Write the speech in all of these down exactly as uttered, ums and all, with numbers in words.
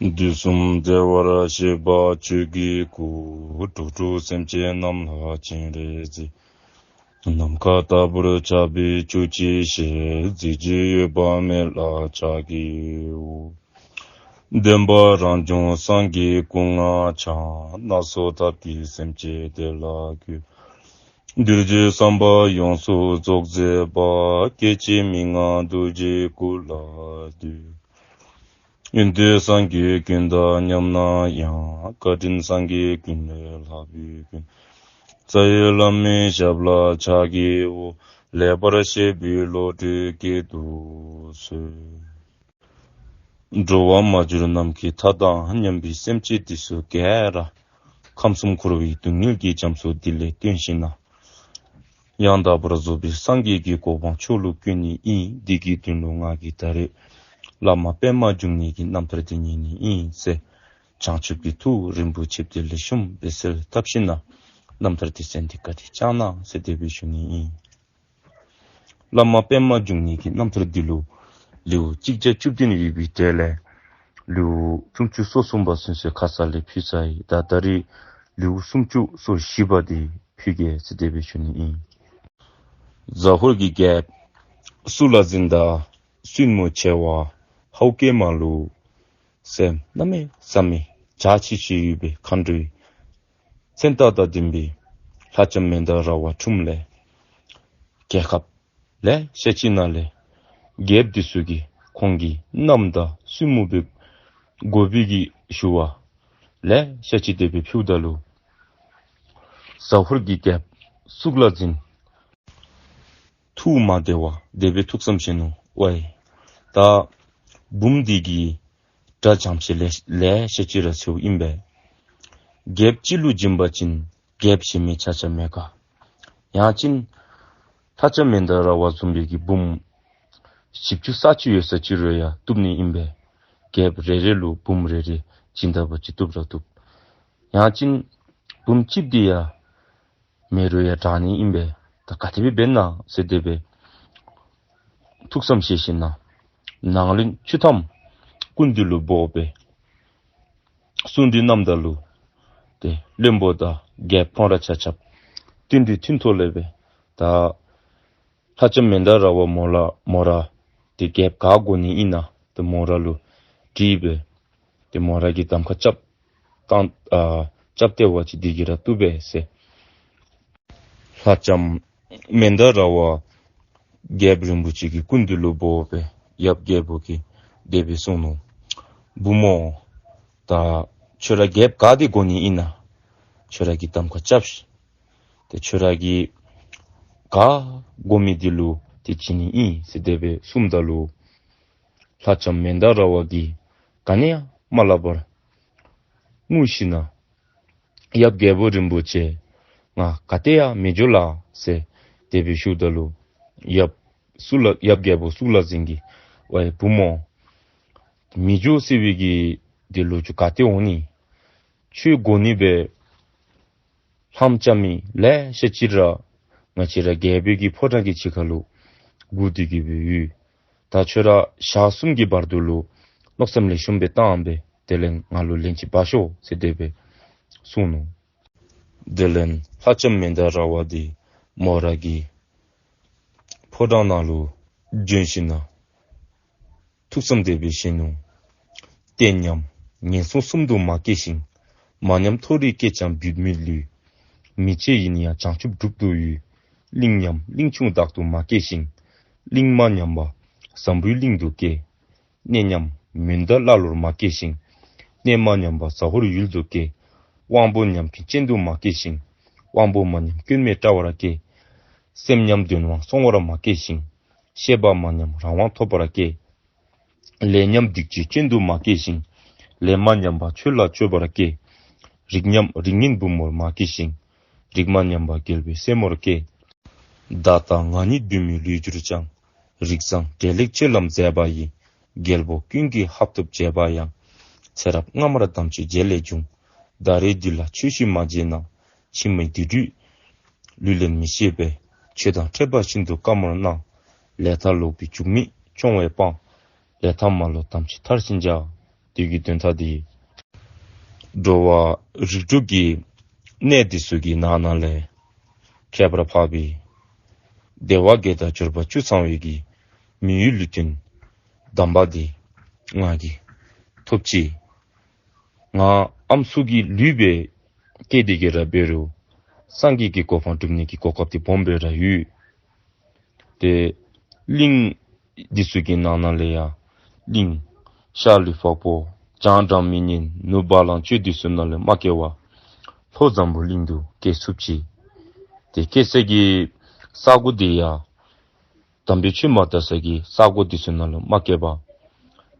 དུས་གསུམ་བདེ་བར་གཤེགས་པ་ཆོས་ཀྱི་སྐུ། དྲུག་དྲུག་སེམས་ཅན་རྣམས་ལ་སྤྱན་རས་གཟིགས། ནམ་མཁའ་ལྟ་བུར་ཁྱབ་པའི་ཆོས་ཀྱི་ཞལ། གཟི་བརྗིད་འོད་དཔག་མེད་ལ་ཕྱག་བགྱིའོ། བདེན་པ་རང་བྱུང་སངས་རྒྱས་སྐུ་ལྔ་འཆང་། སྣ་ཚོགས་ཐབས་ཀྱིས་སེམས་ཅན་བདེ་ལ་འགོད། གདུལ་བྱའི་བསམ་པ་ཡོངས་སུ་རྫོགས་མཛད་པ། སྐྱེ་འཆི་མི་མངའ་རྡོ་རྗེའི་སྐུ་ལ་འདུད། ཡོན་ཏན་སངས་རྒྱས་ཀུན་དང་མཉམ་ན་ཡང་། བཀའ་དྲིན་སངས་རྒྱས་ཀུན་ལས་ལྷག་པའི་མགོན། རྩ་བའི་བླ་མའི་ཞབས་ལ་ཕྱག་བགྱིའོ། ལེགས་པར་བཤད་པའི་བློ་གྲོས་བསྐྱེད་དུ་གསོལ། འགྲོ་བ་མ་གྱུར་ནམ་མཁའི་མཐའ་དང་མཉམ་པའི་སེམས་ཅན་འདི་ཚུ་ག་ར་ཁམས་གསུམ་འཁོར་བའི་སྡུག་བསྔལ་གྱི་རྒྱ་མཚོ་འདི་ལས་བཏོན་ཞིནམ་ན་ཡང་དག་པར་རྫོགས་པའི་སངས་རྒྱས་ཀྱི་གོ་འཕང་མཆོག་ལུ་བཀོད་ནི་ཨིན། འདི་གི་དོན་ལུ་ང་གིས་ད་རེས་བླ་མ་པདྨ་འབྱུང་གནས་ཀྱི་རྣམ་ཐར་འདི་ཉན་ནི་ཨིན་ཟེར་བྱང་ཆུབ་ཀྱི་ཐུགས་རིན་པོ་ཆེ་དེ་ལེགས་ཤོམ་སྦེ་གསལ་བཏབ་ཞིནམ་ན་རྣམ་ཐར་འདི་གསན་ཏེ་བཀའ་དྲིན་བསྐྱང་གནང་ཟེར་དེ་སྦེ་ཞུ་ནི་ཨིན། བླ་མ་པདྨ་འབྱུང་གནས་ཀྱི་རྣམ་ཐར་འདི་ལུ་ལེའུ་གཅིག་བརྒྱ་བཅུ་བདུན་ཡོད་པའི་གྲས་ལས་ལེའུ་སུམ་ཅུ་སོ་གསུམ་པ་ཚུན་ཚོད་ཁ་ཙ་ལས་ཕུལ་ཚར་ཡི། ད་ད་རེས་ལེའུ་སུམ་ཅུ་སོ་བཞི་པ་འདི་ཕུལ་གེ་ཟེར་དེ་སྦེ་ཞུ་ནི་ཨིན། ཟ་ཧོར་གྱི་རྒྱལཔོ་གཙུག་ལག་འཛིན་དང་བཙུན་མོ་ཆེ་བ་ཧའུ་ཀེ་མ་ལུ་སེམས་གནམ་མེད་ས་མེད་འཇའ་ཆི་ཆི་ཡོད་པའི་མཁའ་འགྲོའི་མཚན་རྟགས་དང་ལྡན་པའི་ལྷ་ལྕམ་མན་དཱ་ར་བ་འཁྲུངསམ་ལས་རྒྱལ་ཁབ་ལེ་ཤ་ཅིག་ནང་ལས་རྒྱལཔོ་འདི་ཚུ་གིས་ཁོང་གི་མནའམ་དང་བཙུན་མོ་སྦེ་དགོ་པའི་གི་ཞུ་བ་ལེ་ཤ་ཅིག་དེ་སྦེ་ཕུལཝ་ད་ལུ་ཟ་ཧོར་གྱི་རྒྱལཔོ་གཙུག་ལག་འཛིན་ཐུགས་མ་བདེ་བར་དེ་སྦེ་ཐུགས་བསམ་བཞེས་ནུག། ཝའི་ད་བུམོ་འདི་གི་དགྲ་བྱམས་ཤིང་ལེ་ལེ་ཤ་ཅིག་ར་འཚོལཝ་ཨིན་པས། རྒྱལཔོ་གཅིག་ལུ་བྱིན་པ་ཅིན་རྒྱལཔོ་གཞན་མི་ཆ་ཆ་མེད་ག། ཡང་ཅིན་ལྷ་ལྕམ་མན་དཱ་ར་བ་བཟུམ་སྦེ་གི་བུམོ་བཞི་བཅུ་རྩ་གཅིག་ཡོད་ས་ཅིག་རུང་ཡང་བཏུབ་ནི་ཨིན་པས། རྒྱལཔོ་རེ་རེ་ལུ་བུམོ་རེ་རེ་བྱིན་ད་པ་ཅིན་བཏུབ་ར་བཏུབ། ཡང་ཅིན་བུམོ་གཅིག་འདི་ཡང་མེད་རུང་ཡང་དྲག་ནི་ཨིན་པས། ད་ག་དེ་སྦེ་འབད་ན་ཟེར་དེ་སྦེ་ཐུགས་བསམ་བཞེས་ཞིནམ་ན་ནང་བློན་བཅུ་ཐམ་སྐུ་མདུན་ལུ་འབོ་སྦེ་གསུང་གྲོས་གནངམ་ད་ལུ་ཏེ་བློན་པོ་དང་རྒྱལཔོ་ཁོང་ར་ཆ་ཁྱབ་བསྟུན་གྲོས་མཐུན་ཐོག་ལས་སྦེ་ད་ལྷ་ལྕམ་མན་དཱ་ར་བ་མོ་ལ་མོ་ར་ཏེ་རྒྱལཔོ་ག་དགོ་ནི་ཨིན་ན་ཏེ་མོ་ར་ལུ་དྲིས་སྦེ་ཏེ་མོ་ར་གིས་གདམ་ཁ་རྐྱབ་བཏང་ཨ་རྐྱབ་སྟེ་འབད་བ་ཅིན་དེ་གིས་ར་བཏུབ་པས་ཟེར་ལྷ་ལྕམ་མན་དཱ་ར་བ་རྒྱལཔོ་རིན་པོ་ཆེ་གི་སྐུ་མདུན་ལུ་འབོ་སྦེ་ཡབ་རྒྱལ་པོ་གིས་དེ་སྦེ་གསུངས་ནུག། བུ་མོ་ད་ཁྱོད་ར་རྒྱལཔོ་ག་དེ་དགོ་ནི་ཨིན་ན་ཁྱོད་ར་གིས་གདམ་ཁ་རྐྱབ་ཤིག། ཏེ་ཁྱོད་ར་གིས་ག་དགོ་མི་དེ་ལུ་ཏེ་བྱིན་ནི་ཨིན་ཟེར་དེ་སྦེ་གསུངམ་ད་ལུ་ལྷ་ལྕམ་མན་དཱ་ར་བ་གིས་ག་ནི་ཡང་མ་སླབ་པར་ངུ་ཞིནམ་ན་ཡབ་རྒྱལ་པོ་རིན་པོ་ཆེ་ང་ག་ཏེ་ཡང་མི་འགྱོ་ལགས་ཟེར་དེ་སྦེ་ཞུཝ་ད་ལུ་ཡབ་གཙུག་ལག་ཡབ་རྒྱལ་པོ་གཙུག་ལག་འཛིན་གྱིས་ཝའི་བུ་མོ་མི་འགྱོ་ཟེར་བའི་གི་དེ་ལོ་རྒྱུས་ག་ཏེ་འོང་ནི། ཁྱོད་དགོ་ནི་སྦེ་ལྷམ་རྐྱབ་མི་ལེ་ཤ་ཅིག་ར་ང་བཅས་ར་རྒྱལ་པོའི་གི་ཕོ་བྲང་གི་ཕྱི་ཁ་ལུ་སྒུག་སྡོད་ཀྱི་སྦེ་ཡོད། ད་ཁྱོད་ར་ཞག་གསུམ་གྱི་བར་དུ་ལུ་མནོ་བསམ་ལེགས་ཤོམ་སྦེ་བཏང་སྦེ་དེ་ལས་ང་ལུ་ལན་ཅིག་འབག་ཤོག་ཟེར་དེ་སྦེ་གསུངས་ནུག། དེ་ལས་ལྷ་ལྕམ་མན་དཱ་ར་བ་དེ་མོ་ར་གི་ཕོ་བྲང་ནང་ལུ་བྱོན་ཞིནམ་ན་ཐུགས་བསམ་དེ་སྦེ་བཞེས་ནུག། ལྟས་ཉམས་ངན་སོང་གསུམ་དུ་མ་སྐྱེ་ཞིང་། མ་ཉམས་མཐོ་རིས་སྐྱེས་ཀྱང་སྦུད་མི་ལུས། མི་ཕྱེད་ཡིན་ཡང་བྱང་ཆུབ་སྒྲུབ་ཏུ་ཡོད། གླིང་ཉམས་གླིང་ཆུང་བདག་ཏུ་མ་སྐྱེ་ཞིང་། གླིང་མ་ཉམས་པ་འཛམ་བུའི་གླིང་དུ་སྐྱེ། གནས་ཉམས་མུན་མདའ་ཀླ་ཀློར་མ་སྐྱེ་ཞིང་། གནས་མ་ཉམས་པ་ཟ་ཧོར་ཡུལ་དུ་སྐྱེ། དབང་པོ་ཉམས་མཁན་སྤྱན་དུ་མ་སྐྱེ་ཞིང་། དབང་པོ་མ་ཉམས་སྐྱོན་མེད་བཀྲ་བར་སྐྱེ། སེམས་ཉམས་གདོན་དབང་སྲོང་བར་མ་སྐྱེ་ཞིང་། ཤེས་པ་མ་ཉམས་རང་དབང་ཐོབ་པར་སྐྱེ། ལས་ཉམས་སྡིག་སྤྱོད་སྐྱོན་དུ་མ་སྐྱེ་ཞིང་། ལས་མ་ཉམས་པ་ཆོས་ལ་སྤྱོད་པར་སྐྱེ། རིགས་ཉམས་རིགས་ངན་བུ་མོར་མ་སྐྱེ་ཞིང་། རིགས་མ་ཉམས་པ་རྒྱལ་པོའི་སྲས་མོར་སྐྱེ། བདག་དང་ང་ཉིད་བུད་མེད་ལུས་གྱུར་ཀྱང་། རིགས་བཟང་འབྲེལ་ལེགས་སྤྱོད་ལམ་མཛད་པ་ཡི། རྒྱལ་པོ་ཀུན་གྱིས་ཧབ་ཐོབ་བྱེད་པ་ཡང་། ཚེ་རབས་སྔ་མར་དམ་ཆོས་རྗེས་ལས་བྱུང་། ད་རེས་འདི་ལ་ཆོས་ཤིག་མ་བྱས་ན། ཕྱི་མའི་སྡིག་སྒྲིབ་ལུས་ལེན་མི་ཤེས་པས། ཆོས་དང་ཕྲད་པ་ཤིན་ཏུ་དཀའ་མོར་སྣང་། ལས་མཐའ་ལོག་པའི་འཇུག་མི་སྐྱོང་བས་སྤང་། ལས་ཐ་མ་ལོག་དམ་ཆོས་མཐར་ཕྱིན་བྱ། དེ་གི་དོན་དག་འདི་འགྲོ་བ་རིགས་དྲུག་གི་གནས་འདི་ཚུ་གི་ནང་ན་ལས་ཁྱད་པར་འཕགས་པའི་དལ་བ་བརྒྱད་དང་འབྱོར་པ་བཅུ་ཚང་བའི་གི་མི་ཡུལ་ལུས་རྟེན་དམ་པ་འདི་ང་གིས་ཐོབ་ཅི། ང་ཨམ་སྲུ་གི་ལུས་སྦེ་སྐྱེས་ཏེ་གི་ར་འབད་རུང་སངས་རྒྱས་ཀྱི་གོ་འཕང་སྒྲུབ་ནི་གི་གོ་སྐབས་འདི་སྦོམ་སྦེ་ར་ཡོད། ཏེ་གླིང་འདི་ཚུ་གི་ནང་ན་ལས་ཡང་གླིང་ཤར་ལུས་འཕགས་པོ་བྱང་སྦྲང་མི་གཉན་ནུབ་བ་ལང་སྤྱོད་འདི་ཚུ་ནང་ལས་མ་སྐྱེ་བར་ལྷོ་འཛམ་བུ་གླིང་དུ་སྐྱེ་ཚུགས་ཅི། ཏེ་སྐྱེ་ས་གི་ས་གོ་འདི་ཡང་དམ་པའི་ཆོས་མ་དར་ས་གི་ས་གོ་འདི་ཚུ་ནང་ལུ་མ་སྐྱེ་བར་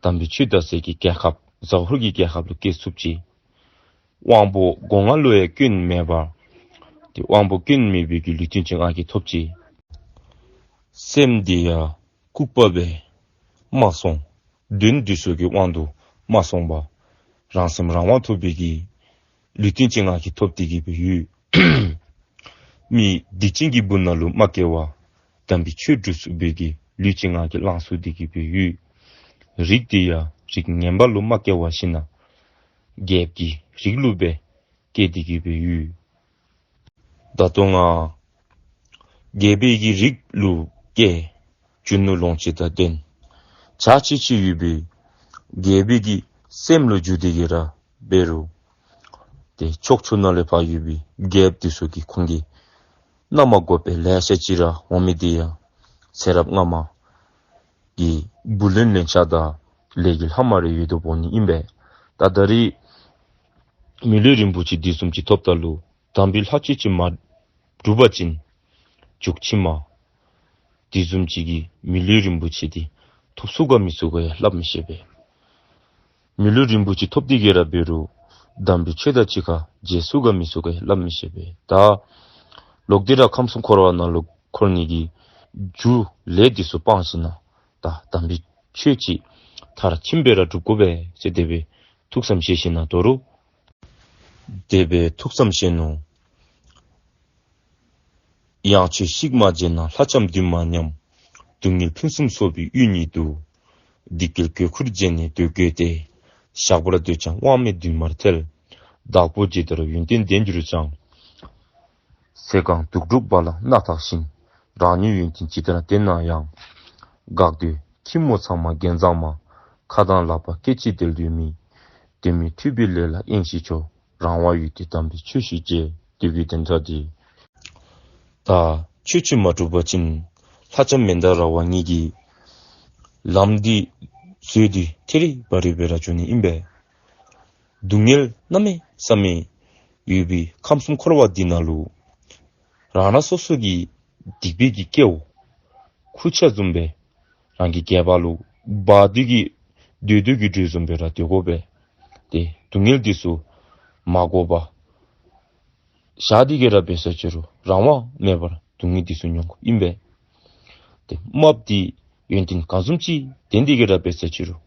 དམ་པའི་ཆོས་དར་ས་གི་རྒྱལ་ཁབ་ཟ་ཧོར་གྱི་རྒྱལ་ཁབ་ལུ་སྐྱེ་ཚུགས་ཅི། དབང་པོ་སྒོ་ལྔ་ལུ་ཡང་སྐྱོན་མེད་པར་ཏེ་དབང་པོ་སྐྱོན་མེད་པའི་གི་ལུས་རྟེན་ཅིག་ང་གིས་ཐོབ་ཅི། སེམས་འདི་ཡང་ལྐུགས་པ་སྦེ་མ་སོང་། གདོན་འདི་ཚུ་གི་དབང་དུ་མ་སོང་བར་རང་སེམས་རང་དབང་ཐོབ་པའི་གི་ལུས་རྟེན་ཅིག་ང་གིས་ཐོབ་སྟེ་གི་སྦེ་ཡོད། མི་སྡིག་ཅན་གྱི་སྦུག་ན་ལུ་མ་སྐྱེ་བར་དམ་པའི་ཆོས་སྒྲུབ་ཚུགས་པའི་གི་ལུས་ཅིག་ང་གིས་བླངས་ཚུགས་ཏེ་གི་སྦེ་ཡོད། རིགས་འདི་ཡང་རིགས་ངན་པ་ལུ་མ་སྐྱེ་བར་ཞིནམ་ན་རྒྱལཔོ་གི་རིགས་ལུ་སྦེ་སྐྱེས་ཏེ་གི་སྦེ་ཡོད། ད་ལྟོ་ང་རྒྱལ་པོའི་གི་རིགས་ལུ་སྐྱེས། རྒྱུ་ནོར་ལོངས་སྤྱོད་དང་ལྡན་བྱ་ཆི་ཆི་ཡོད་པའི་རྒྱལ་པོའི་གི་སྲསམོ་ལུ་འགྱུར་ཏེ་གི་ར་འབད་རུང་ཏེ་ཕྱོགས་བཅུ་ན་ལས་ཕར་ཡོད་པའི་རྒྱལཔོ་འདི་ཚུ་གིས་ཁོང་གི་མནའ་མ་དགོ་པའི་ལེ་ཤ་ཅིག་ར་འོང་མི་འདི་ཡང་ཚེ་རབས་སྔ་མ་གི་བུ་ལོན་ལེན་ཆ་དང་ལས་ཀྱི་ལྷག་མ་རེ་ཡོད་དོ་འབོ་ནི་ཨིན་པས། ད་ད་རིས་མི་ལུས་རིན་པོ་ཆེ་འདི་བཟུམ་ཅིག་ཐོབ་ད་ལུ་དམ་པའི་ལྷ་ཆོས་ཅིག་མ་སྒྲུབ་པ་ཅིན་མཇུག་ཕྱི་མ་འདི་བཟུམ་ཅིག་གི་མི་ལུས་རིན་པོ་ཆེ་འདི་ཐོབ་ཚུགས་ག་མི་ཚུགས་ག་ཡང་སླབ་མི་ཤེས་པས། མི་ལུས་རིན་པོ་ཆེ་ཐོབ་སྟེ་གི་ར་འབད་རུང་དམ་པའི་ཆོས་དང་གཅིག་ཁར་མཇལ་ཚུགས་ག་མི་ཚུགས་ག་ཡང་སླབ་མི་ཤེས་པས། ད་ལོག་སྟེ་ར་ཁམས་གསུམ་འཁོར་བ་ནང་ལུ་འཁོར་ནི་གི་རྒྱུ་ལས་འདི་ཚུ་སྤང་ཞིནམ་ན་ད་དམ་པའི་ཆོས་ཅིག་མཐར་ཕྱིནམ་སྦེ་ར་སྒྲུབ་དགོ་པས་ཟེར་དེ་སྦེ་ཐུགས་བསམ་བཞེས་ཞིནམ་ན་དོ་རུང་དེ་སྦེ་ཐུགས་བསམ་བཞེས་ནུག། ཡང་ཆོས་ཤིག་མ་བྱས་ན་ལྷ་ལྕམ་འདུན་མ་མཉམ། སྡུག་བསྔལ་ཕུན་སུམ་ཚོགས་པའི་དབུས་ཉིད་དུ། སྡིག་གིས་གོས་ཁུར་བྱས་ནས་སྡོད་དགོས་ཏེ། བཞག་པར་འདོད་ཀྱང་དབང་མེད་འདུན་མར་ཐལ། བདག་པོ་ཇི་ལྟར་ཡོན་ཏན་ལྡན་གྱུར་ཀྱང་། ཟས་གང་དུག་སྦྲུལ་བ་ལ་སྣ་ཐག་བཞིན། རང་ཉིད་ཡོན་ཏན་ཇི་ལྟར་ལྡན་ན་ཡང་། འགག་འདོད་ཁྱི་མོ་ཚང་མ་རྒྱན་བཟང་མ། ཁ་དང་ལག་པ་སྐད་ཅིག་དལ་འདོད་མེད། དོན་མེད་ཐོས་པའི་ལས་ལ་གཡེང་ཞིག་བྱོས། རང་དབང་ཡོད་དེ་དམ་པའི་ཆོས་ཤིག་བྱེད། འདི་གི་དོན་དག་འདི། ད་ཆོས་ཅིག་མ་སྒྲུབ་པ་ཅིན་ལྷ་ལྕམ་མནྡ་ར་བ་ངེ་གི་ལམ་འདི་འཛོལ་ཏེ་ཐད་རི་བ་རི་སྦེ་ར་འགྱོ་ནི་ཨིན་པས། སྡུག་བསྔལ་གནམ་མེད་ས་མེད་ཡོད་པའི་ཁམས་གསུམ་འཁོར་བ་འདི་ནང་ལུ་རང་རང་སོ་སོ་གི་སྡིག་པའི་གི་སྐྱེ་བོ་ཁུར་ཆ་བཟུམ་སྦེ་རང་གི་སྒལ་པ་ལུ་འབག་སྟེ་གི་སྡོད་སྡོད་ཀྱི་འདྲེ་བཟུམ་སྦེ་ར་སྡོད་དགོ་པས། ཏེ་སྡུག་བསྔལ་འདི་ཚུ་མ་དགོ་པར་བཞག་སྟེ་གི་ར་འབད་ས་ཅི་རུང་རང་དབང་མེད་པར་སྡུག་བསྔལ་འདི་ཚུ་མྱོང་དགོཔ་ཨིན་པས། ཏེ་རྨགཔ་འདི་ཡོན་ཏན་གང་བཟུམ་ཅིག་ལྡན་ཏེ་གི་ར་འབད་ས་ཅི་རུང་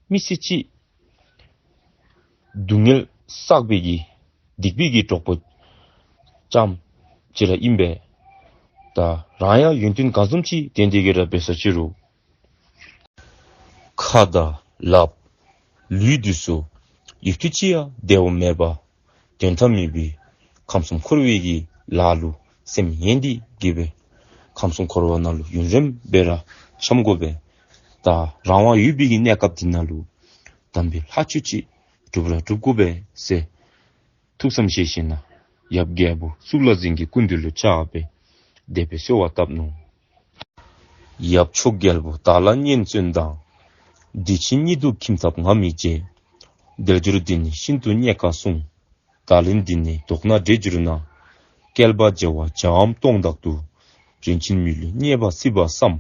མི་ཚེ་གཅིག་སྡུག་བསྔལ་བསགས་པའི་གི་སྡིག་པའི་གི་གྲོགས་པོ་རྐྱངམ་ཅིག་ར་ཨིན་པས། ད་རང་ཡང་ཡོན་ཏན་གང་བཟུམ་ཅིག་ལྡན་ཏེ་གི་ར་འབད་ས་ཅི་རུང་ཁ་དང་ལགཔ་ལུས་འདི་ཚུ་ཡུདཔ་ཐེངས་ཅིག་ཡང་བདེཝ་མེད་པར་དོན་དག་མེད་པའི་ཁམས་གསུམ་འཁོར་བའི་གི་ལཱ་ལུ་སེམས་ཡེངས་ཏེ་གི་སྦེ་ཁམས་གསུམ་འཁོར་བ་ནང་ལུ་ཡུན་རིངམོ་སྦེ་ར་འཁྱམས་དགོ་པས། ད་རང་དབང་ཡོད་པའི་གི་གནས་སྐབས་འདི་ནང་ལུ་དམ་པའི་ལྷ་ཆོས་ཅིག་སྒྲུབ་ར་སྒྲུབ་དགོ་པས་ཟེར་ཐུགས་བསམ་བཞེས་ཞིནམ་ན་ཡབ་རྒྱལ་པོ་གཙུག་ལག་འཛིན་གྱི་སྐུ་མདུན་ལུ་བཅར་སྦེ་དེ་སྦེ་གསོལ་བ་བཏབ་ནུག། ཡབ་མཆོག་རྒྱལ་པོ་བདག་ལ་གཉེན་བརྩོན་དང་། འདི་ཕྱི་གཉིས་སྡུག་ཁྱིམ་ཐབ་ང་མི་བྱེད། དལ་འབྱོར་འདི་ནི་ཤིན་ཏུ་རྙེད་དཀའ་གསུངས། ད་ལན་འདི་ནས་དོགས་ན་འདྲེས་གྱུར་ན། བསྐལ་པ་བྱེ་བ་བརྒྱའམ་སྟོང་དག་ཏུ། རིན་ཆེན་མི་ལུས་རྙེད་པ་སྲིད་པ་བསམ།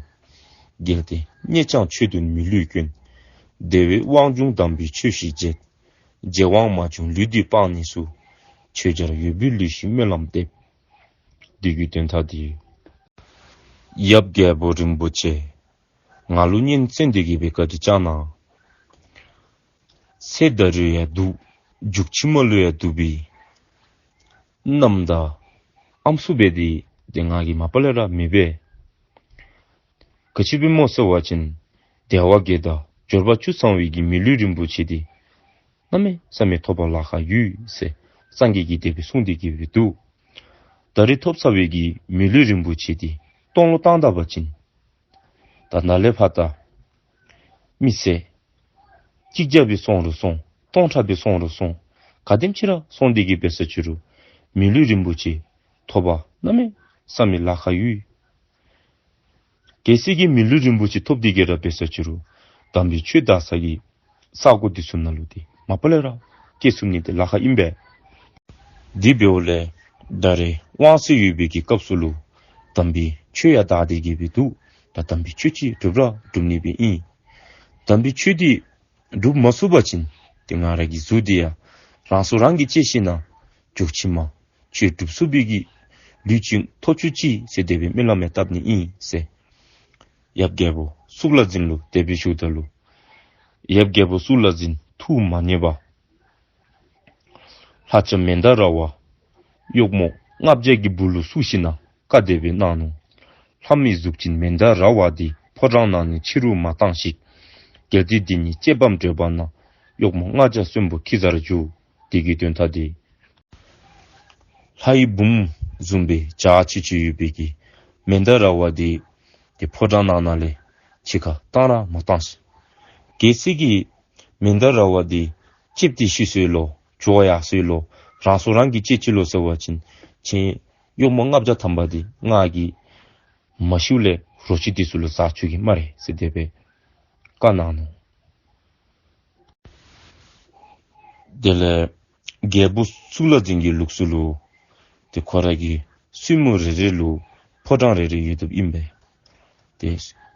གལ་ཏེ་རྙེད་ཀྱང་ཆོས་དོན་མི་ལུས་ཀུན། དེ་བས་དབང་ཕྱུག་དམ་པའི་ཆོས་ཤིག་བྱེད། རྗེ་དབང་མ་བྱུང་ལུས་འདི་སྤང་ནུས་སུ། ཆོས་རྒྱལ་འོད་འབར་ལུས་ཤིག་སྨོན་ལམ་འདེབས། འདི་གི་དོན་དག་འདི། ཡབ་རྒྱལ་པོ་རིན་པོ་ཆེ། ང་ལུ་གཉེན་བཙན་ཏེ་གི་སྦེ་བཀའ་དྲིན་བསྐྱང་གནང་། ཚེ་ད་རུང་ཡང་སྡུག། མཇུག་ཕྱི་མ་ལུ་ཡང་སྡུག་པའི་མནའམ་དང་ཨམ་སྲུ་འབད་དེ་ཏེ་ང་གིས་མ་པ་ལས་ར་མི་འབད། ག་ཅི་སྦེ་སྨོ་ཟེར་བ་ཅིན་དལ་བ་བརྒྱད་དང་འབྱོར་པ་བཅུ་ཚང་བའི་གི་མི་ལུས་རིན་པོ་ཆེ་འདི་ གནམ་མེད་ས་མེད་ཐོབ་པར་ལཱ་ཁག་ཡོད་ཟེར་སངས་རྒྱས་ཀྱིས་དེ་སྦེ་གསུངས་ཏེ་གི་སྦེ་འདུག། ད་རེས་ཐོབ་ཚར་བའི་གི་མི་ལུས་རིན་པོ་ཆེ་འདི་སྟོང་ལུ་བཏང་ད་པ་ཅིན་ད་ནཱ་ལས་ཕར་ད་མི་ཚེ་གཅིག་བརྒྱ་སྦེ་སོང་རུང་སོང་། སྟོང་ཕྲག་སྦེ་སོང་རུང་སོང་། ག་དེམ་ཅིག་ར་སོང་སྟེ་གི་འབད་ས་ཅི་རུང་མི་ལུས་རིན་པོ་ཆེ་ཐོབ་པར་གནམ་མེད་ས་མེད་ལཱ་ཁག་ཡོད། གལ་སྲིད་ཀྱི་མི་ལུས་རིན་པོ་ཆེ་ཐོབ་སྟེ་གི་ར་འབད་ས་ཅི་རུང་དམ་པའི་ཆོས་དར་ས་གི་ས་གོ་འདི་ཚུ་ནང་ལུ་འདི་མ་པ་ལས་ར་སྐྱེ་ཚུགས་ནི་འདི་ལཱ་ཁག་ཨིན་པས། དེ་འབདཝ་ལས་ད་རེས་དབང་ཚད་ཡོད་པའི་གི་སྐབས་སུ་ལུ་དམ་པའི་ཆོས་ཡང་དར་ཏེ་གི་སྦེ་འདུག། ད་དམ་པའི་ཆོས་ཅིག་སྒྲུབ་ར་སྒྲུབ་ནི་སྦེ་ཨིན། དམ་པའི་ཆོས་འདི་སྒྲུབ་མ་ཚུགས་པ་ཅིན་ཏེ་ང་ར་གི་གཟུགས་འདི་ཡང་རང་སྲོག་རང་གིས་བཅད་ཞིནམ་ན་མཇུག་ཕྱི་མ་ཆོས་སྒྲུབ་ཚུགས་པའི་གི་ལུས་ཅིག་ཐོབ་བཅུག་ཅིག་ཟེར་དེ་སྦེ་སྨོན་ལམ་ཡང་བཏབ་ནི་ཨིན་ཟེར་ཡབ་རྒྱལ་པོ་གཙུག་ལག་འཛིན་ལུ་དེ་སྦེ་ཞུཝ་ད་ལུ་ཡབ་རྒྱལ་པོ་གཙུག་ལག་འཛིན་ཐུགས་མ་མཉེས་པར་ལྷ་ལྕམ་མནྡ་ར་བ་གཡོགམོ་ལྔ་བརྒྱ་གི་སྦུག་ལུ་བཙུགས་ཞིནམ་ན་བཀའ་དེ་སྦེ་གནང་ནུག། ལྷ་མིའི་གཟུགས་ཅན་མནྡ་ར་བ་འདི་ཕོ་བྲང་ནང་ནས་ཕྱི་རུ་མ་བཏང་ཞིག། གལ་ཏེ་འདི་ཉིད་གཅེས་པར་འདོད་པ་ན་གཡོགམོ་ལྔ་བརྒྱ་གསོན་པོ་འཁྱིད་ཟར་རྒྱུག། དེ་གི་དོན་དག་འདི་ལྷའི་བུམོ་བཟུམ་སྦེ་འཇའ་ཆི་ཆི་ཡོད་པའི་གི་མནྡ་ར་བ་འདི་ཏེ་ཕོ་བྲང་ནང་ན་ལས་ཕྱི་ཁར་བཏང་ར་མ་བཏང་ཞིག། གལ་སྲིད་ཀྱི་མནྡ་ར་བ་འདི་ལྕེབས་ཏེ་ཤི་སོ་ཡི་ལོ་བྱོག་ཡར་སོ་ཡི་ལོ་རང་སྲོག་རང་གིས་བཅད་ཅི་ལོ་ཟེར་བ་ཅིན་ཁྱེད་གཡོགམོ་ལྔ་བརྒྱ་ཐམ་པ་འདི་ང་གིས་མ་ཤིཝ་ལས་རོ་ཁྱི་འདི་ཚུ་ལུ་ཟ་བཅུག་གེ་སྨ་རེ་ཟེར་དེ་སྦེ་བཀའ་གནང་ནུག། དེ་ལས་རྒྱལ་པོ་གཙུག་ལག་འཛིན་གྱི་ལུགས་སྲོལ་ལུ་ཏེ་ཁོ་ར་གི་བཙུན་མོ་རེ་རེ་ལུ་ཕོ་བྲང་རེ་རེ་ཡོདཔ་ཨིན་པས། ཏེ་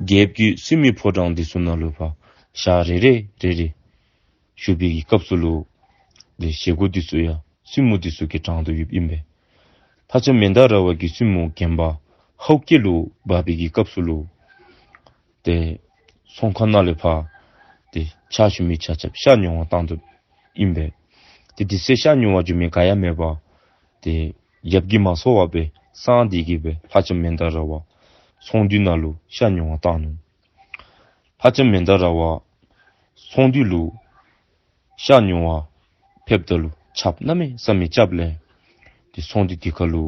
རྒྱལཔོ་གི་བཙུན་མོའི་ཕོ་བྲང་འདི་ཚུ་ནང་ལུ་ཕར་ཞག་རེ་རེ་རེ་རེ་བཞུགས་པའི་གི་སྐབས་སུ་ལུ་ཏེ་བཞེས་སྒོ་འདི་ཚུ་ཡང་བཙུན་མོ་འདི་ཚུ་གི་དྲང་དོ་ཡོདཔ་ཨིན་པས། ལྷ་ལྕམ་མནྡ་ར་བ་གི་བཙུན་མོ་རྒན་པ་ཧའུ་ཀེ་ལུ་འབག་པའི་གི་སྐབས་སུ་ལུ་ཏེ་ཚོང་ཁང་ནང་ལས་ཕར་ཏེ་ཕྱག་ཞུ་མི་ཆ་ཁྱབ་ཤ་ཉོ་བར་བཏང་དོ་ཨིན་པས། ཏེ་དེ་ཚེ་ཤ་ཉོ་བར་འགྱོ་མི་ག་ཡང་མེད་པར་ཏེ་ཡབ་ཀྱིས་མ་གསོལ་བར་སྦེ་གསང་སྟེ་གི་སྦེ་ལྷ་ལྕམ་མནྡ་ར་བ་ཚོང་འདུས་ནང་ལུ་ཤ་ཉོ་བར་བཏང་ནུག། ལྷ་ལྕམ་མནྡ་ར་བ་ཚོང་འདུས་ལུ་ཤ་ཉོ་བར་ཕེབས་ད་ལུ་ཆརཔ་གནམ་མེད་ས་མེད་རྐྱབ་ལས་ཏེ་ཚོང་འདུས་དེ་ཁར་ལུ་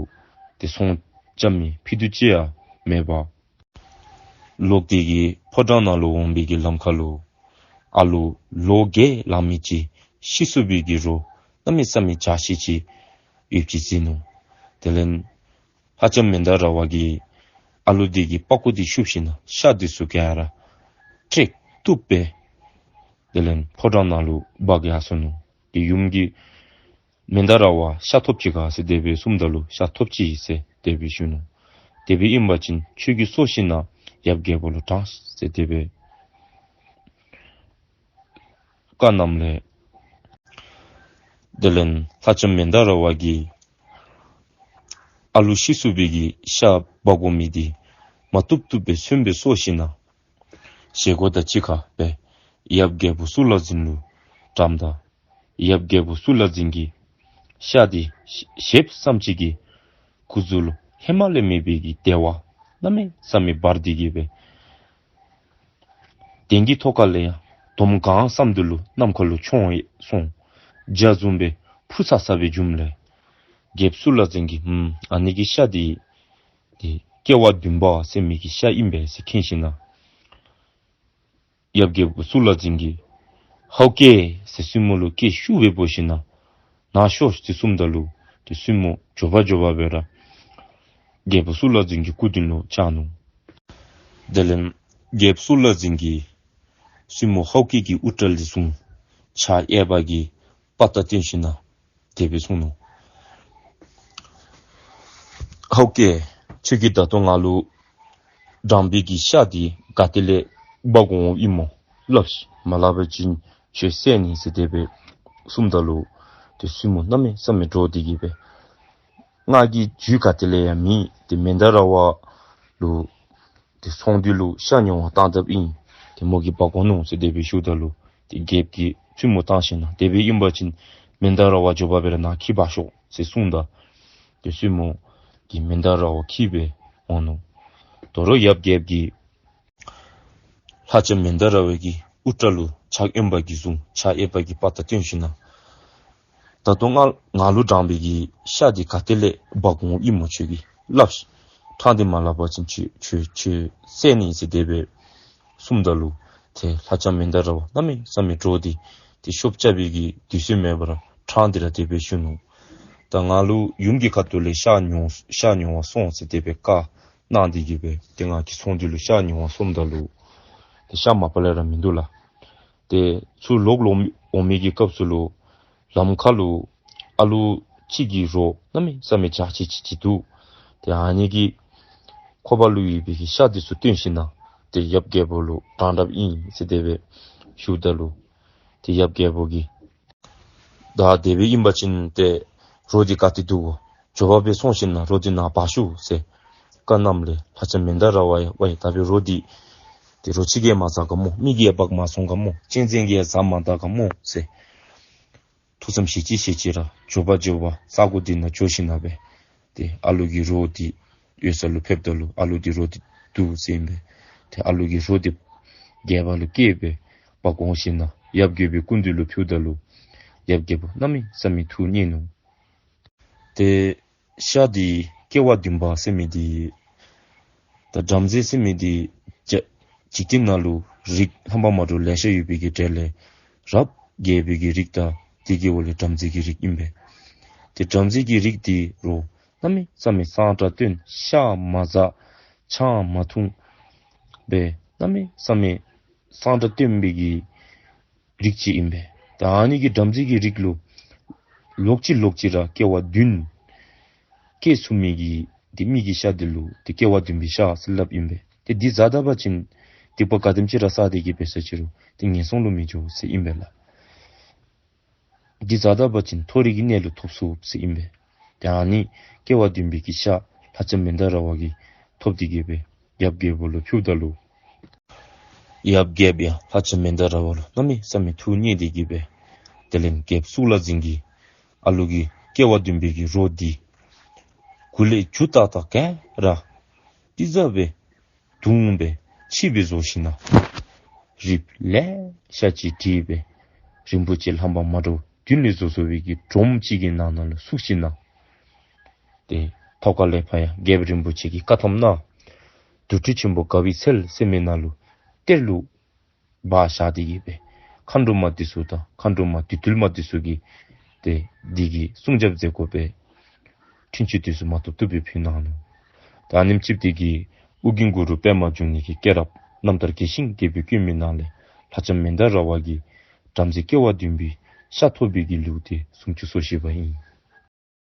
ཏེ་ཚོང་རྐྱབ་མི་ཕུད་རྡོག་ཅིག་ཡང་མེད་པར་ལོག་སྟེ་གི་ཕོ་བྲང་ནང་ལུ་འོང་པའི་གི་ལམ་ཁར་ལུ་ཨ་ལུ་ལོ་བརྒྱད་ལང་མི་ཅིག་ཤི་སོ་བའི་གི་རོ་གནམ་མེད་ས་མེད་འཇའ་ཆི་ཆི་ཡོདཔ་ཅིག་གཟིགས་ནུག། དེ་ལས་ལྷ་ལྕམ་མནྡ་ར་བ་གིས་ཨ་ལུ་འདི་གི་པགས་ཀོ་འདི་བཤུབ་ཞིནམ་ན་ཤ་འདི་ཚུ་ག་ར་བཀྲེག་བཏུབ་སྦེ་དེ་ལས་ཕོ་བྲང་ནང་ལུ་འབག་ཡར་སོ་ནུག། ཏེ་ཡུམ་གྱིས་མནྡ་ར་བ་ཤ་ཐོབ་ཅི་ག་ཟེར་དེ་སྦེ་གསུངམ་ད་ལུ་ཤ་ཐོབ་ཅི་ཟེར་དེ་སྦེ་ཞུ་ནུག། དེ་སྦེ་ཨིན་པ་ཅིན་ཁྱོད་ཀྱིས་གསོ་ཞིནམ་ན་ཡབ་རྒྱལ་པོ་ལུ་དྲངས་ཟེར་དེ་སྦེ་བཀའ་གནངམ་ལས་དེ་ལས་ལྷ་ལྕམ་མནྡ་ར་བ་གིས་ཨ་ལུ་ཤི་སོ་བའི་གི་ཤ་འབག་འོང་མི་འདི་མ་བཏུབ་བཏུབ་སྦེ་སོན་སྦེ་གསོ་ཞིནམ་ན་བཞེས་སྒོ་དང་གཅིག་ཁར་སྦེ་ཡབ་རྒྱལ་པོ་གཙུག་ལག་འཛིན་ལུ་དྲངམ་ད་ཡབ་རྒྱལ་པོ་གཙུག་ལག་འཛིན་གྱིས་ཤ་འདི་བཞེས་བཞེསཔ་ཙམ་ཅིག་གིས་སྐུ་གཟུགས་ལུ་ཧེ་མ་ལས་མེད་པའི་གི་བདེ་བ་གནམ་མེད་ས་མེད་འབར་ཏེ་གི་སྦེ་གདན་གྱི་ཐོག་ཁ་ལས་ཡང་འདོམ་གང་བསམ་དོ་ལུ་ནམ་མཁའ་ལུ་མཆོངས་སོང་། འཇའ་བཟུམ་སྦེ་འཕུར་ཚར་ཚར་བའི་རྒྱུམ་ལས་རྒྱལཔོ་གཙུག་ལག་འཛིན་གྱིས་ཧུམ་ཨ་ནི་གི་ཤ་འདི་ཏེ་ཀེ་བ་བདུན་པ་ཟེར་མི་གི་ཤ་ཨིན་པས་ཟེར་མཁྱེན་ཞིནམ་ན་ཡབ་རྒྱལ་པོ་གཙུག་ལག་འཛིན་གྱིས་ཧའུ་ཀེ་ཟེར་བཙུན་མོ་ལུ་སྐད་ཤུགས་སྦེ་འབོ་ཞིནམ་ན་ནཱ་ཤོག་ཟེར་གསུངམ་ད་ལུ་ཏེ་བཙུན་མོ་མགྱོགས་པ་མགྱོགས་པ་སྦེ་ར་རྒྱལ་པོ་གཙུག་ལག་འཛིན་གྱི་སྐུ་མདུན་ལུ་བཅར་ནུག། དེ་ལས་རྒྱལཔོ་གཙུག་ལག་འཛིན་གྱིས་བཙུན་མོ་ཧའུ་ཀེ་གི་དབུ་སྐྲ་ལས་བཟུང་ཕྱག་གཡས་པ་གིས་དཔའ་རྟགས་བསྟན་ཞིནམ་ན་དེ་སྦེ་གསུངས་ནུག། ཧའུ་ཀེ་ཁྱོད་ཀྱིས་ད་ལྟོ་ང་ལུ་དྲངས་པའི་གི་ཤ་འདི་ག་ཏེ་ལས་འབག་འོངམ་ཨིན་མོ་སླབ་ཤིག། མ་སླབ་པ་ཅིན་ཁྱོད་བསད་ནི་ཟེར་དེ་སྦེ་གསུངམ་ད་ལུ་ཏེ་བཙུན་མོ་གནམ་མེད་ས་མེད་འདྲོག་སྟེ་གི་སྦེ་ང་གིས་རྒྱུས་ག་ཏེ་ལས་ཡང་མེད། ཏེ་མནྡ་ར་བ་ལུ་ཏེ་ཚོང་འདུས་ལུ་ཤ་ཉོ་བར་བཏང་དཔ་ཨིན། ཏེ་མོ་གིས་འབག་འོང་ནུག་ཟེར་དེ་སྦེ་ཞུཝ་ད་ལུ་ཏེ་རྒྱལཔོ་གིས་བཙུན་མོ་བཏང་ཞིནམ་ན་དེ་སྦེ་ཨིན་པ་ཅིན་མནྡ་ར་བ་མགྱོགས་པ་སྦེ་ར་ནཱ་འཁྱིད་འབག་ཤོག་ཟེར་གསུངམ་ད་ཏེ་བཙུན་མོ་གིས་མནྡ་ར་བ་འཁྱིད་སྦེ་འོང་ནུག། དོ་རུང་ཡབ་རྒྱལཔོ་གིས་ལྷ་ལྕམ་མནྡ་ར་བ་གི་ དབུ་སྐྲ་ལུ་ཕྱག་གཡོན་པ་གིས་བཟུང་ཕྱག་གཡས་པ་གིས་པ་ཏ་བཏོན་ཞིནམ་ལས། ད་ལྟོ་ང་ང་ལུ་དྲངས་པའི་གི་ཤ་འདི་ག་ཏེ་ལས་འབག་འོང་ཨིནམ་ཁྱོད་ཀྱིས་སླབ་ཤིག། ཕྲང་སྟེ་མ་སླབ་པ་ཅིན་ཁྱོད་ཁྱོད་ཁྱོད་བསད་ནི་ཟེར་དེ་སྦེ་གསུངམ་ད་ལུ། ཏེ་ལྷ་ལྕམ་མན་དཱ་ར་བ་གནམ་མེད་ས་མེད་འདྲོག་སྟེ་ཏེ་ཤོབ་རྐྱབ་པའི་གི་དུས་ཚོད་མེད་པར་ཕྲང་སྟེ་ར་དེ་སྦེ་ཞུ་ནུག། ད་ང་ལུ་ཡུམ་གྱི་ཁ་ཐུག་ལས་ཤ་ཉོ་ཤ་ཉོ་བར་སོང་ཟེར་དེ་སྦེ་བཀའ་གནང་སྟེ་གི་སྦེ་ཏེ་ང་གིས་ཚོང་འདུས་ལུ་ཤ་ཉོ་བར་སོངམ་ད་ལུ། ཏེ་ཤ་མ་པ་ལས་ར་མིན་འདུག་ལགས། ཏེ་ཚུར་ལོག་ལོག་འོང་མི་གི་སྐབས་སུ་ལུ་ལམ་ཁ་ལུ་ཨ་ལུ་གཅིག་གི་རོ་གནམ་མེད་ས་མེད་འཇའ་ཆི་ཆི་ཅིག་འདུག། ཏེ་ཨ་ནི་གི་ཁོག་པ་ལུ་ཡོད་པའི་གི་ཤ་འདི་ཚུ་བཏོན་ཞིནམ་ལས་ཏེ་ཡབ་རྒྱལ་པོ་ལུ་དྲངས་དྲངསཔ་ཨིན་ཟེར་དེ་སྦེ་ཞུཝ་ད་ལུ། ཏེ་ཡབ་རྒྱལ་པོ་གིས་ད་དེ་སྦེ་ཨིན་པ་ཅིན་ཏེ་རོ་འདི་ག་ཏེ་འདུག་གོ། མགྱོགས་པ་སྦེ་སོང་ཞིནམ་ལས་རོ་འདི་ནཱ་འབག་ཤོག་ཟེར་བཀའ་གནངམ་ལས་ལྷ་ལྕམ་མན་དཱ་ར་བ་ཡང་ཝའི་ད་འབད་རོ་འདི་ཏེ་རོ་ཅིག་གིས་མ་ཟ་ག་སྨོ། མི་གིས་ཡང་འབག་མ་སོང་ག་སྨོ། གཅན་གཟན་གྱིས་ཡང་ཟ་མ་ད་ག་སྨོ་ཟེར། ཐུགས་བསམ་བཞེས་ཅི་བཞེས་ཅི་ར་མགྱོགས་པ་མགྱོགས་པ་ས་གོ་འདི་ནང་འགྱོ་ཞིནམ་ལས་སྦེ་ཏེ་ཨ་ལུ་གི་རོ་འདི་ཡོད་ས་ལུ་ཕེབསཔ་ད་ལུ་ཨ་ལུ་འདི་རོ་འདི་འདུག་ཟེར་ཨིན་པས། ཏེ་ཨ་ལུ་གིས་རོ་འདི་སྒལ་པ་ལུ་བཀལ་སྦེ་འབག་འོང་ཞིནམ་ལས་ཡབ་རྒྱལ་པོའི་སྐུ་མདུན་ལུ་ཕུལཝ་ད་ལུ་ཡབ་རྒྱལ་པོ་གནམ་མེད་ས་མེད་ཐུགས་མཉེས་ནུག། ཏེ་ཤ་འདི་སྐྱེ་བ་བདུན་པ་ཟེར་མི་འདི་ད་བྲམ་ཟེ་ཟེར་མི་འདི་ཇ་འཇིག་རྟེན་ནང་ལུ་རིགས་རྣམ་པ་མ་འདྲཝ་ལེ་ཤ་ཡོད་པའི་གི་གྲས་ལས་རབ་རྒྱས་པའི་གི་རིགས་དང་དེ་གི་འོག་ལས་བྲམ་ཟེ་གི་རིགས་ཨིན་པས། ཏེ་བྲམ་ཟེ་གི་རིགས་འདི་རོ་གནམ་མེད་ས་མེད་གཙང་སྦྲ་བཏོན། ཤ་མ་ཟ་ཆང་མ་འཐུང་སྦེ་གནམ་མེད་ས་མེད་གཙང་སྦྲ་བཏོན་པའི་གི་རིགས་ཅིག་ཨིན་པས། ད་ཨ་ནི་གི་བྲམ་ཟེ་གི་རིགས་ལུ་ལོག་ཅི་ལོག་ཅི་ར་སྐྱེ་བ་བདུན་སྐྱེ་ཚུགས་མི་གི་ཏེ་མི་གི་ཤ་འདི་ལུ་ཏེ་སྐྱེ་བ་བདུན་པའི་ཤ་ཟེར་སླབ་ཨིན་པས། ཏེ་འདི་བཟའ་ད་པ་ཅིན་སྡིག་པ་ག་དེམ་ཅིག་ར་བསགས་ཏེ་གི་འབད་ས་ཅི་རུང་ཏེ་ངན་སོང་ལུ་མི་འགྱོ་ཟེར་ཨིན་པས་ལགས། འདི་བཟའ་ད་པ་ཅིན་མཐོ་རིས་ཀྱི་གནས་ལུ་ཐོབ་ཚུགས་ཟེར་ཨིན་པས། ཏེ་ཨ་ནི་སྐྱེ་བ་བདུན་པའི་གི་ཤ་ལྷ་ལྕམ་མན་དཱ་ར་བ་གིས་ཐོབ་སྟེ་གི་སྦེ་ཡབ་རྒྱལ་པོ་ལུ་ཕུལཝ་ད་ལུ། ཡབ་རྒྱལཔོ་ཡང་ལྷ་ལྕམ་མན་དཱ་ར་བ་ལུ་གནམ་མེད་ས་མེད་ཐུགས་མཉེས་ཏེ་གི་སྦེ། དེ་ལས་རྒྱལཔོ་གཙུག་ལག་འཛིན་གྱིས་ཨ་ལུ་གི་སྐྱེ་བ་བདུན་པའི་གི་རོ་འདི་གུ་ལས་རྒྱུ་ཏག་ཏག་ག་ར་ཏེ་ཟ་སྦེ་བརྡུང་སྦེ་ཕྱེ་སྦེ་བཟོ་ཞིནམ་ལས་རིགཔ་ལེ་ཤ་ཅིག་བྲིས་སྦེ་རིན་པོ་ཆེ་རྣམ་པ་མ་འདྲཝ་བདུན་ལས་བཟོ་བཟོ་བའི་གི་སྒྲོམ་ཅིག་གི་ནང་ན་ལུ་བཙུགས་ཞིནམ་ལས། ཏེ་ཐོག་ཁ་ལས་ཕར་ཡང་རྒྱལཔོ་རིན་པོ་ཆེ་གི་བཀའ་ཐམ་ནང་དུར་ཁྲོད་ཆེན་པོ་དགའ་བའི་ཚལ་ཟེར་མི་ནང་ལུ་གཏེར་ལུ་སྦ་བཞག་སྟེ་གི་སྦེ་མཁའ་འགྲོ་མ་འདི་ཚུ་དང་མཁའ་འགྲོ་མ་བདུད་འདུལ་མ་འདི་ཚུ་གིས་ཏེ་འདི་གི་སྲུང་སྐྱོབ་མཛད་དགོ་པའི་འཕྲིན་བཅོལ་འདི་ཚུ་མ་ཐོབ་ཐོབ་སྦེ་ཕུལ་གནང་ནུག། ད་ཨ་ནེམ་ཅིག་འདི་གིས་ཨོ་རྒྱན་གུ་རུ་པདྨ་འབྱུང་གནས་ཀྱི་སྐྱེས་རབས་རྣམ་ཐར་རྒྱས་ཤིང་རྒྱས་པར་བཀོད་མི་ནང་ལས་ལྷ་ལྕམ་མན་དཱ་ར་བ་གིས་བྲམ་ཟེ་སྐྱེ་བ་བདུན་པའི་ཤ་ཐོབ་པའི་གི་ལེའུ་འདི་གསུང་བཅུག་སོ་བཞི་པ་ཨིན།